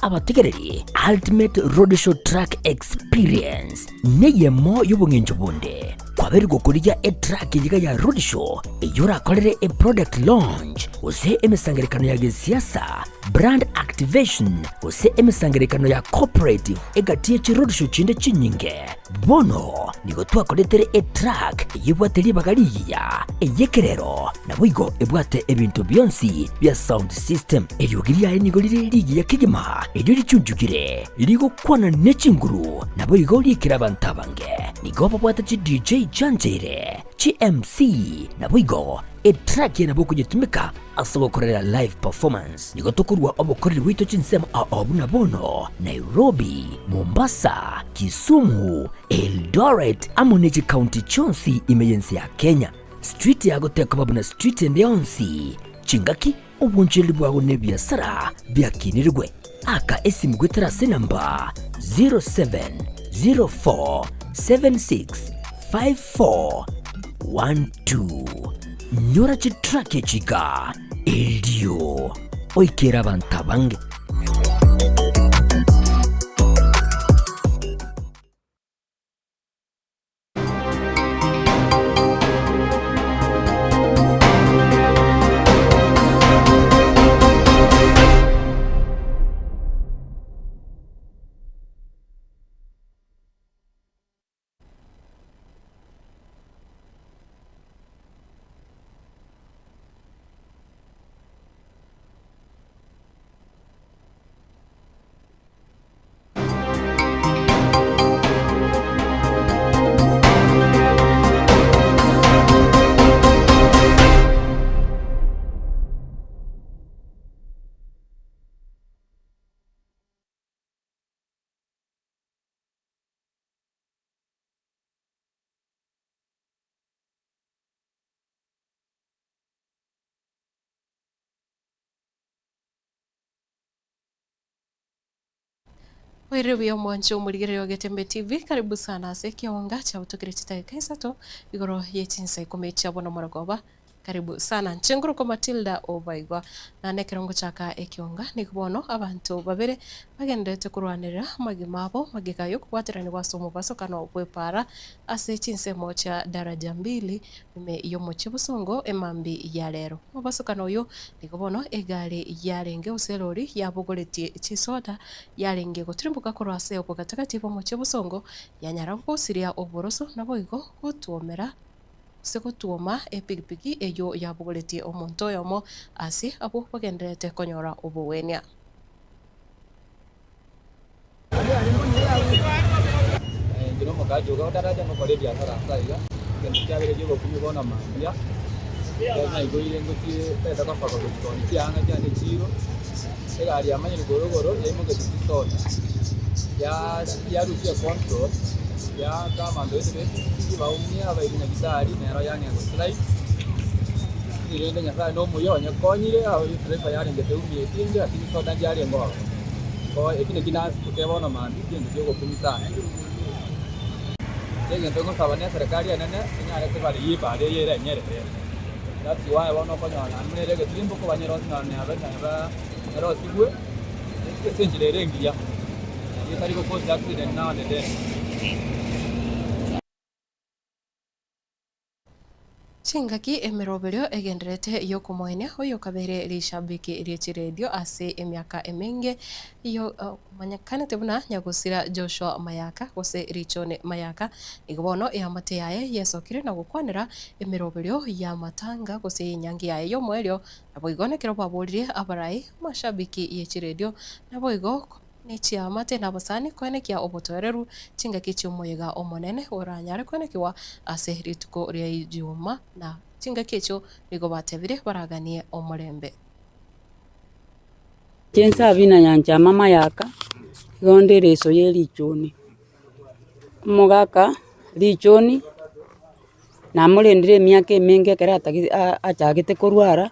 Abategereri, Ultimate Roadshow Truck Experience neyemo y'obong'encho bonde. Kwabeire gokorigia etruck eyeiga ya Roadshow eyio orakorere eproduct launch gose emesangererekano ya gesiasa, brand activation gose emesangererekano ya corporate egati ye chiroadshow chinde chinyinge. Bono nigo twakoretere etruck eyio ebwate ribaga rigiya, ey'ekerero, naboigo ebwate ebinto bionsi bia sound system. Eriogi riaye nigo rire rigiya kegima, erio richunchukire, rigokwana ne chinguru, naboigo riikire abanto abange. Nigo babwate chi DJ chiancheire, chi MC, naboigo etruck eye nabo okonyetumeka ase ogokorera live performance. Nigo tokorua obokoreri bwaito chinsemo ao buna bono, Nairobi, Mombasa, Kisumu, Eldoret amo ne chikaunti chionsi ime y'ense ya Kenya. Street yago tekoba buna street ende yonsi, chingaki, obonchereri bwago na ebiasara biakinirigwe. Aka esimu goetera ase enamba 0704765412. Nyora chitrack echi iga erio oikere abanto abange. Oire buya omwanche omorigereria o Getembe TV, karibu sana ase ekeonga chiabutokire chidakika isato igoro ye chinsa ikomi chia bono morogoba. Karibu sana. Inche nkorokwa Matilda Obaigwa, na nekero ngochaka ekionga nigo bono abanto babere bagendererete korwanerera amagima abo magega y'okobwateranigwa ase omobasokano bw'epaara ase chinsemo chia Daraja Mbili ime y'omochie Bosongo emambi ya rero. Omobasokano oyo nigo bono egari yarenge gose erori yabogoretie chisoda yarenge gotirimboka korwa ase obogatagati bw'omochie Bosongo yanyara gosiria oboroso naboigo gotwomera Gose gotwoma epigipigi eyio yabogoretie omonto oyomo ase abwo bagendererete konyora obogwenia. Inche nomokachi ogo otaracha gokora ebiasara ase aiga, egento kiabeire kiogokumia bono mambia, ekero naigoire ngochie ntagete gosoka gochia koonia chianga chiane echiro, egari yamanyire korwa igoro yaimoketie chisoda, yarusia econtrol. Yaaka abanto gete b'epikipiki baumie abairwe Nyagetari, nero yang'ea goslide. Lakini rende Nyasaye nomuya onyekonyire, driver yarenge teumieti inde lakini soda ndiarenge ororo. Ko eki naki nasituke bono mambia egento kiogokumia sana. Egento ngosaba ne eserekari enene enyare kobarigia ebara eye ere enyerere. That's why bono okonyora naende buna ere egetirimbo kobanyerwa onye neba neba erosigwe ase enchera ere engiya. Etari go cause accident now and then. Chingaki emeroberio egendererete y'okomoenia oyokabeire rishabiki rie chiredio ase emiaka emenge omanyekanete buna Nyagosira Joshua Mayaka gose Richone Mayaka nigo bono eamate yaye yesokire na gokwanera emeroberio y'amatanga gose y'enyangi yaye y'omoerio naboigo nekero baboririe abarai amashabiki ye chiredio naboigo Ne chiamate na abasani koenekia obotoereru chingaki chi'omoyega omonene oranyare koenekigwa ase rituko ria Ijuma, na chingaki echio nigo batebire baraganie omorembe. Chinsabi na nyancha mama yaka, igo ndere iso ye richoni. Omogaka richoni namorendire emiaka emenge ekero atagete achagete korwara,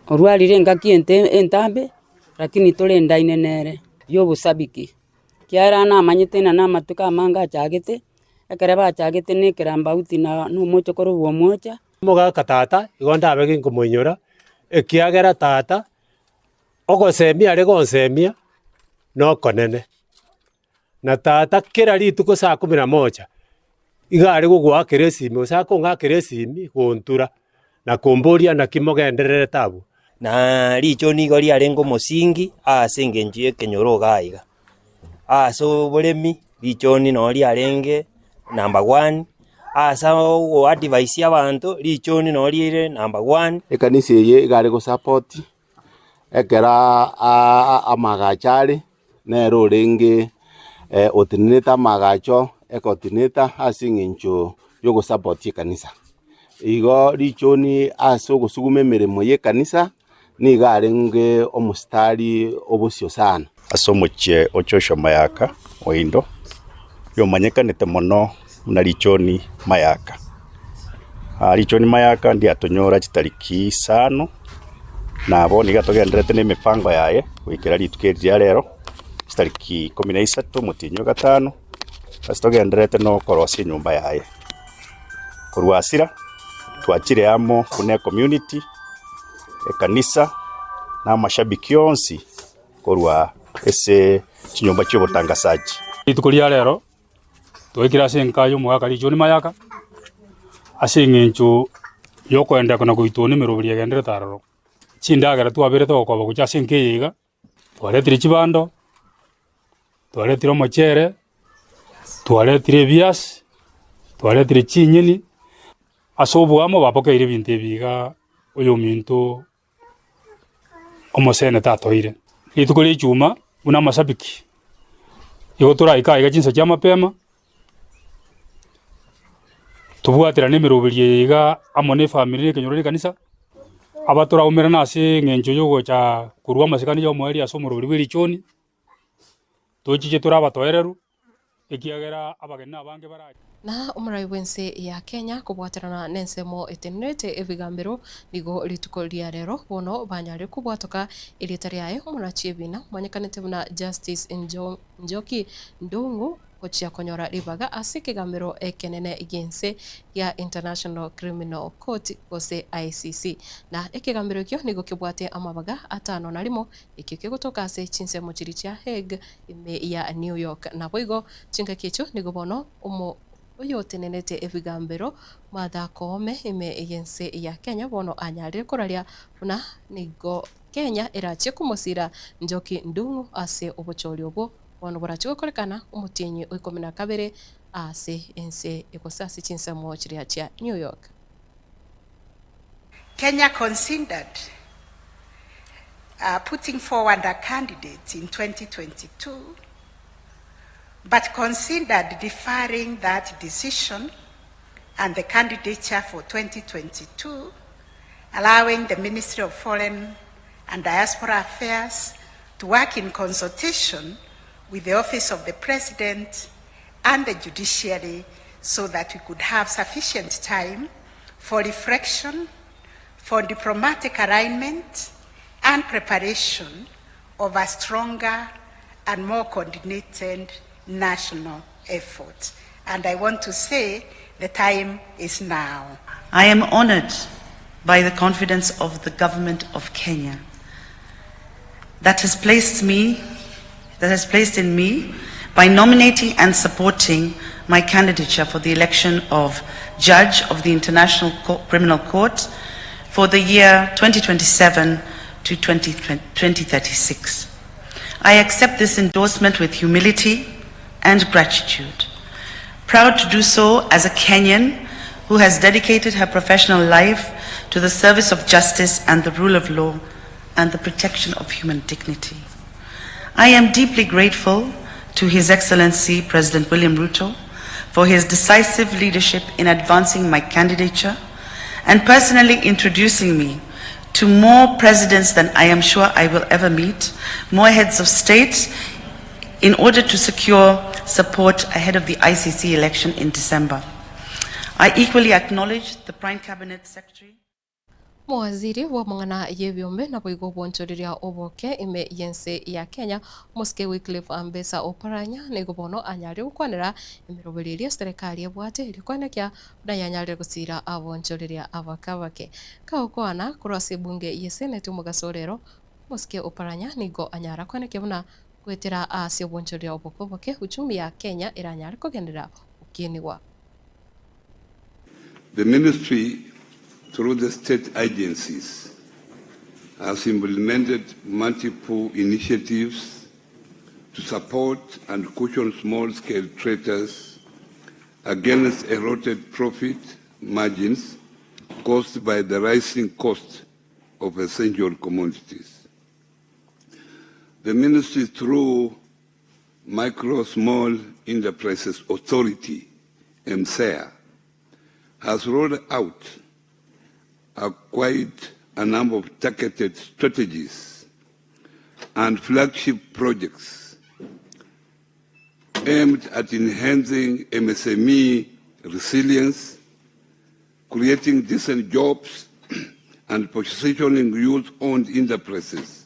orwarire engaki ente entambe. Lakini torendaine nere y'obosabiki, ekiagera namanyete ng'a namatuko amange achagete, ekero bachagete na ekerambauti na omochokoro bw'omwocha. Omogaka tata, igo ndabe ginkomoinyora, ekiagera tata, ogosemia are gonsemia. nokonene. Na tata kera rituko saa kumi na moja, iga are gogoakera esimi gose akong'akera esimi gontura, na komboria naki mogendererete abwo. Na riicho nigo riarenge omosingi ase engencho y'ekenyoro iga aiga. Ase oboremi, richoni noo riarenge number one, ase ogoadvise abanto, richoni noo rire number one. Ekanisa eye iga are gosupport, ekero amagacho are, nere orenge otenenete amagacho ecoordinator ase eng'encho ya ogosupport ekanisa. Igo richoni ase ogosuguma emeremo ya ekanisa, nigo arenge omositari obosio sana. Ase omochie o Joshua Mayaka oindo, oyomanyekanete mono buna Richoni Mayaka. Richoni Mayaka ndiatonyora chitariki isano, na bono iga togendererete na emipango yaye goikera rituko eri ria rero, chitariki ikomi na isato omotienyi o gatano, ase togendererete na okorosia enyomba yaye. Korwa asira, twachire amo buna ecommunity, ekanisa, na amashabiki onsi korwa ase chinyomba chi'obotangasaji. Rituko ria rero twaikire ase enka y'omogaka Richoni Mayaka, ase eng'encho y'okoendeka na goitwa nemeroberi egenderete aroro. Chindagera twaberete gokoba gochia ase enka eye iga, twaretire chibando, twaretire omochere, twaretire ebiasi, twaretire chinyeni, ase oboamo bapokeire ebinto ebi iga oyominto omoseneta atoeire. Rituko ria echuma buna amashabiki, igo toraike aiga chinsa chia mapema, tobwaterane emeroberi eye iga amo na efamiri na ekenyoro na ekanisa, aba toraumerane ase eng'encho ya ogocha korwa amasikani ya omoerio ase omoroberi bwe richoni, tochiche tore abatoereru, ekiagera abageni nabange barache. Na omorai bw'ense ya Kenya kobwaterana nensemo etenenerete ebigambero nigo rituko ria rero bono banyarire kobwatoka erieta riaye omonachi ebina omanyekanete buna Justice Njoki Ndung'u gochia konyora ribaga ase ekegambero ekenene gi'ense gia International Criminal Court gose ICC. Na ekegambero ekio nigo kebwate amabaga atano na rimo ekio kegotoka ase chinsemo chiria chia Hague ime ya New York. Naboigo chingaki echio nigo bono omo oyotenenete ebigambero Martha Koome ime y'ense ya Kenya bono anyarire koraria buna nigo Kenya erachie komosira Njoki Ndung'u ase obochori obwo bono borachie gokorekana omotienyi o ikomi na kabere ase ense gose ase chinsemo chiria chia New York. Kenya considered uh, putting forward a candidate in 2022, but considered deferring that decision and the candidature for 2022, allowing the Ministry of Foreign and Diaspora Affairs to work in consultation with the Office of the President and the judiciary so that we could have sufficient time for reflection, for diplomatic alignment, and preparation of a stronger and more coordinated national effort. And I want to say the time is now. I am honored by the confidence of the government of Kenya that has placed me that has placed in me by nominating and supporting my candidature for the election of judge of the International Criminal Court for the year 2027 to 2036. I accept this endorsement with humility and gratitude. Proud to do so as a Kenyan who has dedicated her professional life to the service of justice and the rule of law and the protection of human dignity. I am deeply grateful to His Excellency President William Ruto for his decisive leadership in advancing my candidature and personally introducing me to more presidents than I am sure I will ever meet, more heads of state, in order to secure support ahead of the ICC election in December. I equally acknowledge the Prime Cabinet Secretary. Omowaziri bw'amang'ana y'ebiombe naboigo obonchoreria oboke ime y'ense ya Kenya, Omosike Wycliffe Ambesa Oparanya, nigo bono anyarire gokwanera emeroberio eria eserekari ebwate erio koenekia buna yanyarire gosiira abonchoreria abake abake. Kagokwana korwa ase ebunge y'eseneti omogaso o rero, Omosike Oparanya nigo anyara koenekia buna. Goetera ase obonchoreria oboke oboke, uchumi ya Kenya eranyare kogenderera gokiinigwa. The ministry, through the state agencies, has implemented multiple initiatives to support and cushion small-scale traders against eroded profit margins caused by the rising cost of essential commodities. The ministry, through Micro Small Enterprises Authority, MSEA, has rolled out a quite a number of targeted strategies and flagship projects aimed at enhancing MSME resilience, creating decent jobs, and positioning youth-owned enterprises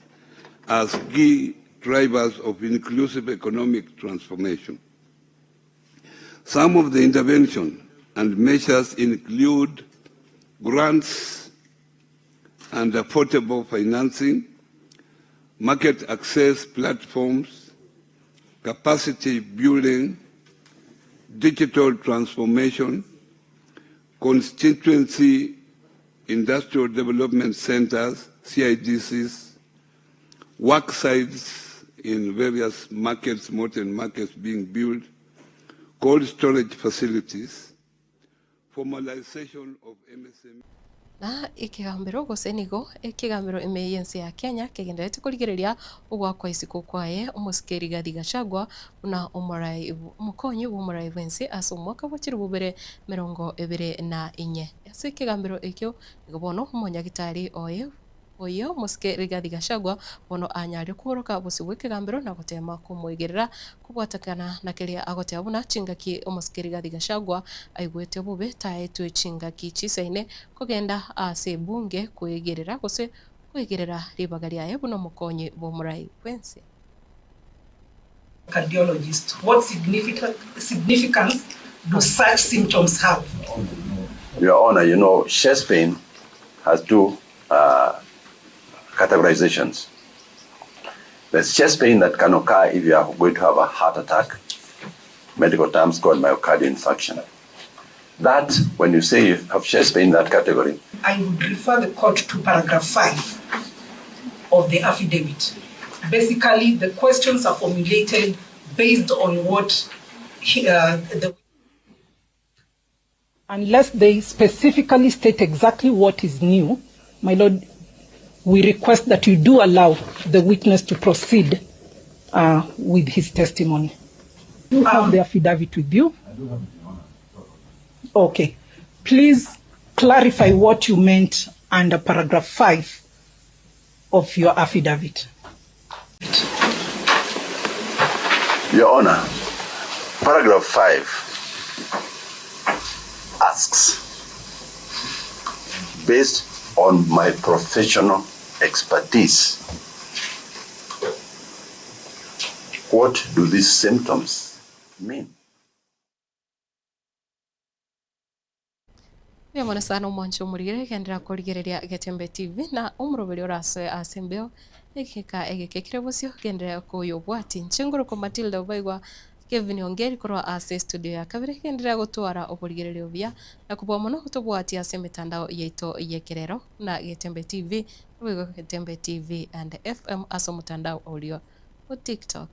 as key drivers of inclusive economic transformation. Some of the intervention and measures include grants and affordable financing, market access platforms, capacity building, digital transformation, constituency industrial development centers, CIDCs, work sites in various markets, modern markets being built, cold storage facilities, formalization of MSME. Na ekegambero gose nigo ekegambero ime y'ense ya Kenya kegendererete korigereria ogoakwa isiko kwaye omosike Rigathi Gachagua buna omorai omokonyi bw'omorai bw'ense ase omwaka bwa chilifu bibere 24. Ase ekegambero ekio nigo bono omonyagitari oye Oyio omosike Rigathi Gachagua bono anyarire koboroka bosio bw'ekegambero na goteema komoigerera kobwatekana na keria agoteba buna chingaki omosike Rigathi Gachagua aigwete bobe taetwe chingaki chisaine kogenda ase ebunge koegerera gose koegerera ribaga riaye buna omokonyi bw'omorai bw'ense. Cardiologist, what significance do such symptoms have? Your Honor, you know, chest pain has two uh, categorizations. There's chest pain that can occur if you are going to have a heart attack, medical terms called myocardial infarction. That, when you say you have chest pain in that category, I would refer the court to paragraph 5 of the affidavit. Basically, the questions are formulated based on what he, uh, the Unless they specifically state exactly what is new, my lord, we request that you do allow the witness to proceed uh, with his testimony. You have the affidavit with you? Okay. Please clarify what you meant under paragraph 5 of your affidavit. Your Honor, paragraph 5 asks, based on my professional expertise, what do these symptoms mean? Mbuya mono sana omwancho omorigere genderera korigereria Getembe TV na omoroberi orasoe ase embeo egeka egeke kere bosio genderera koyobwati inche ngorokwa Matilda Obaigwa Kevin Ongeri korwa ase estudio ya kabere genderera gotwara oborigereria obuya na kobua mono tobwati ase emetandao yaito y'ekerero buna Getembe TV naboigo Getembe TV and FM ase omotandao oria o TikTok.